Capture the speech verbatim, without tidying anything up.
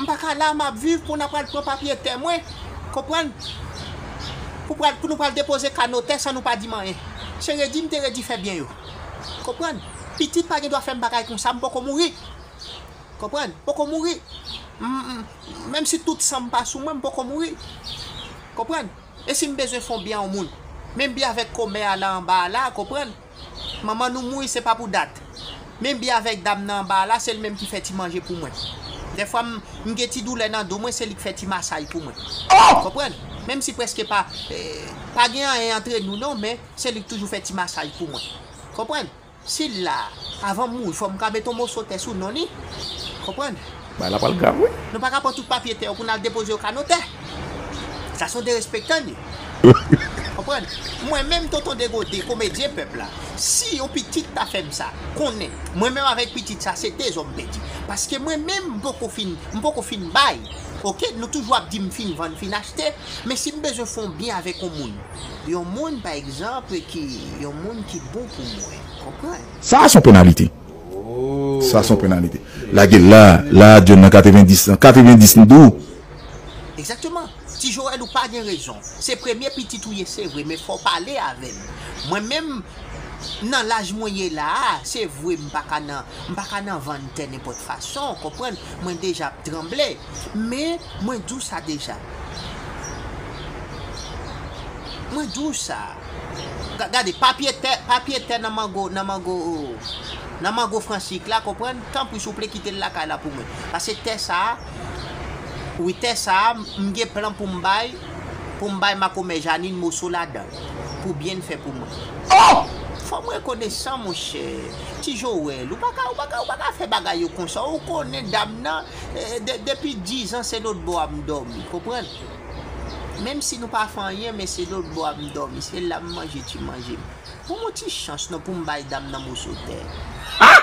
M pa ka la, m ap viv pou n ap pral pran papye tè mwen. Konprann? Pou pral, pou nou pral depoze ka notè san nou pa di m anyen. Se redi m te redi fè byen yo. Konprann? Pitit pa gen dwa fè m bagay konsa, m poko mouri. Konprann? Poko mouri. M, m, menm si tout san m pa sou mwen, m poko mouri. Konprann? E si m bezwen fè yon byen a yon moun? Menm byen avèk kòmè a la anba a la, konprann? Manman nou mouri, se pa pou dat. Menm byen avèk dam nan anba a la, se li menm ki fè ti manje pou mwen. Dèfwa m, m gen ti doulè nan do mwen, se li k fè ti masaj pou mwen. Konprann? Menm si prèske pa, eh, pa gen anyen antre nou non, men se li k toujou fè ti masaj pou mwen. Konprann? Si l la, avan m mouri, fò m ka mete yon moso tè sou non li. Konprann? Bagay la pral grav, wi. Nou pa ka pran tout papye tè yo pou n al depoze yo ka notè. Sa se yon derespektan li. Konprann? Mwen menm, Tonton Degode, komedyen pèp la, si yon pitit ta fè m sa, konnen, mwen menm avèk pitit sa, se tezò m pèdi. Paske mwen menm, m poko fin, m poko fin bay. Oke, nou toujou ap di m fin vann, fin achte, men si m bezwen fè yon byen avèk yon moun, yon moun, pa egzanp, ki, yon moun ki bon pou mwen, konprann? Sa se yon penalite. Sa se yon penalite. Lage la, la, John nan katrevendis, katrevendis m di w. Egzakteman. Ti Joel, ou pa gen rezon. Se premye pitit ou ye, se vre, men fò w pale avè m. Mwen menm, nan laj mwen ye la a, se vre, m pa ka nan, m pa ka nan vann tè nenpòt fason, konprann? Mwen deja ap tranble. Men, mwen di w sa deja. Mwen di w sa. Ga-, gade, papye tè, papye tè nan mango, nan mango, nan mango Fransik la, konprann? Tanpri, souple, kite l lakay la pou mwen. Paske tè sa a, wi, tè sa a, m gen plan pou m bay, pou m bay makomè Janine moso ladan l, pou byen l fè pou mwen. Oh! Fò m rekonesan, monchè. Ti Joel, ou pa ka, ou pa ka, ou pa ka fè bagay yo konsa. Ou konnen dam nan, eh, de-, depi dizan se lòt bò a m dòmi, konprann? Menm si nou pa fè anyen, men se lòt bò a m dòmi, se la m manje ti manje m. Ban m yon ti chans non pou m bay dam nan moso tè. Ah!